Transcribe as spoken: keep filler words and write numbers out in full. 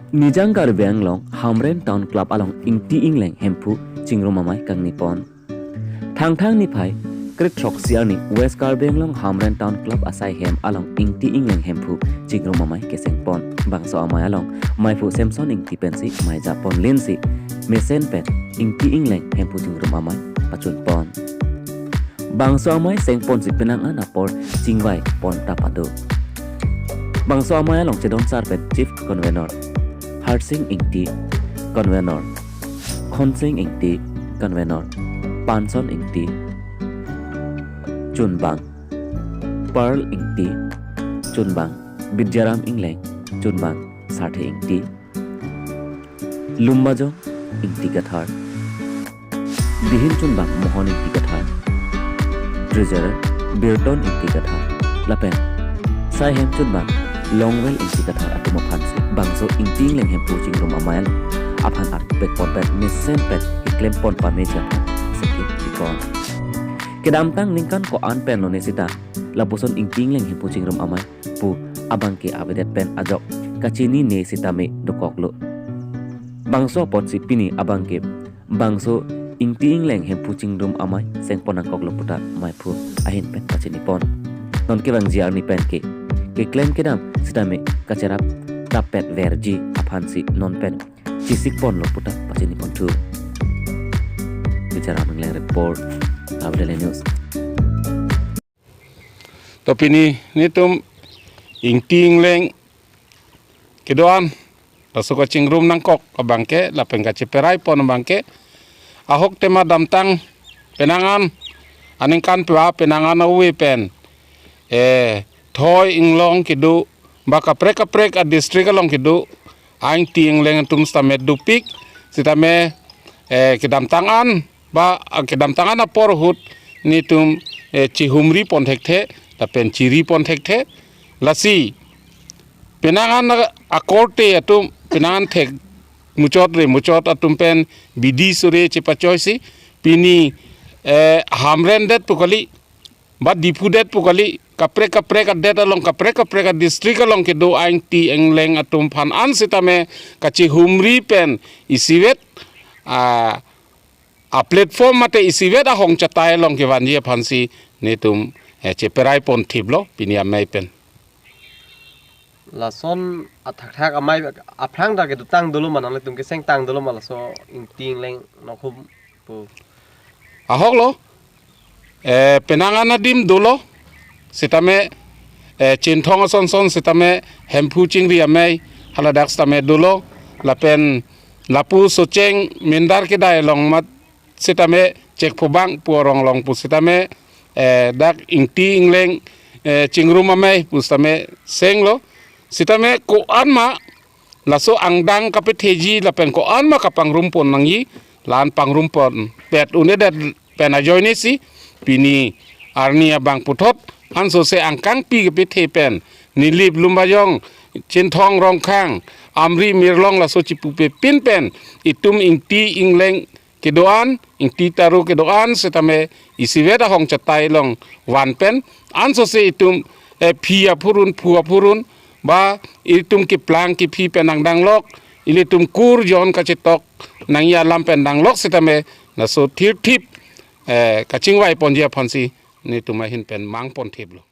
Nijang Karbi Anglong Hamren Town Club along Ingti Ingleng Hemphu chingrum amei kangni pon. Thangthang niphai kre throksi arni West Karbi Anglong Hamren Town Club asai hem along Ingti Ingleng Hemphu chingrum amei keseng pon. Bangso amei along meiphu Samson Ingti pensi mei japon linsi mesen pen Ingti Ingleng Hemphu chingrum amei pachun pon. Bangso amei seng ponsi penang an apor chingvai pon ta pado. Bangso amei along chedon sar pen Chief Convener Harsing Ingti, Convener Khonsing Ingti, Convener Panson Ingti, chunbang Pearl Ingti, chunbang Bidyaram Ingleng, chunbang Sarthe Ingti, Lumbajong Ingti Kathar, dihin chunbang Mohon Ingti Kathar, Treasurer Birton Ingti Kathar, lapen saihem chunbang Longwell Ingti Kathar atum aphansi bangso Ingti Ingleng Hemphu chingrum amei aphan arpek pon pen mesen pen keklem pon pame aphan seki pon. Kedamtang ningkan ko-an pen lone sita lapuson Ingti Ingleng Hemphu chingrum amei pu abangke avedet pen ajok kachinine sitame dokoklo. Bangso apotsi pini abangke bangso Ingti Ingleng Hemphu chingrum amei seng pon nangkoklo puta meiphu ahin pen pachini pon. Non kevangji arni pen ke keklem kedam sitame kacherap tapet verji aphansi non pen chisik ponlo puta pachini ponthu. Bichara Mengleng report, Karbi Daily News. To pini netum Ingti Ingleng kedo-an laso kachingrum nangkok abangke lapen kacheperai pon abangke ahok tema damtang penang an aningkan pua penang an awe pen eh thoi inglong kedo ba kaprek kaprek a district along kedo Ingti Ingleng atum sitame dopik sitame eh kedamtang an ba, ah, kedamtang an apor ahut netum, eh, chihumri pon thekthe lapen chiri pon thekthe. Lasi penang an akorte atum penang an thek muchot re muchot atum pen bidi sore chepachoisi pini, eh, Hamren det pu kali ba Diphu det pu kali, kaprek kaprek adet along kaprek kaprek a district along kedo Ingti Ingleng atum aphan an sitame kachihumri pen isivet, ah, a platform mate isivet ahong chatai along kevanji aphansi netum, eh, cheperai pon thiplo pini amei pen. Lason athakthak amei aphrang ta kedotang dolo ma nanglitum kesengtang dolo ma laso Ingti Ingleng nokhum pu? Ahok lo, eh, penang an adim dolo, sitame, eh, Chinthong asonson sitame Hemphu chingri amei haladak sitame dolo, lapen lapu Socheng Mindar kedai along mat sitame Chekphobang pu arong along pu sitame, eh, dak Ingti Ingleng, eh, chingrum amei pu sitame senglo, sitame ko-an ma laso angdeng kapetheji lapen ko-an ma kapangrum pon nangji, la-an pangrum pon pet un-edet pen ajoinesi pini arni abang puthot ansose angkangpi kepethe pen Nilip, Lumbajong, Chinthong, Rongkhang, Amri, Mirlong laso chipupe pin pen itum Ingti Ingleng kedo-an, Ingti Taro kedo-an sitame isivet ahong chatai along van pen ansose itum, eh, phi aphurun, phu aphurun ba itum keplang kephi pen nangdanglok, ilitum kur jon kachetok nangji alam pen danglok sitame laso thirthip, eh, kachingvai ponji aphansi netum ahin pen mang pon thiplo.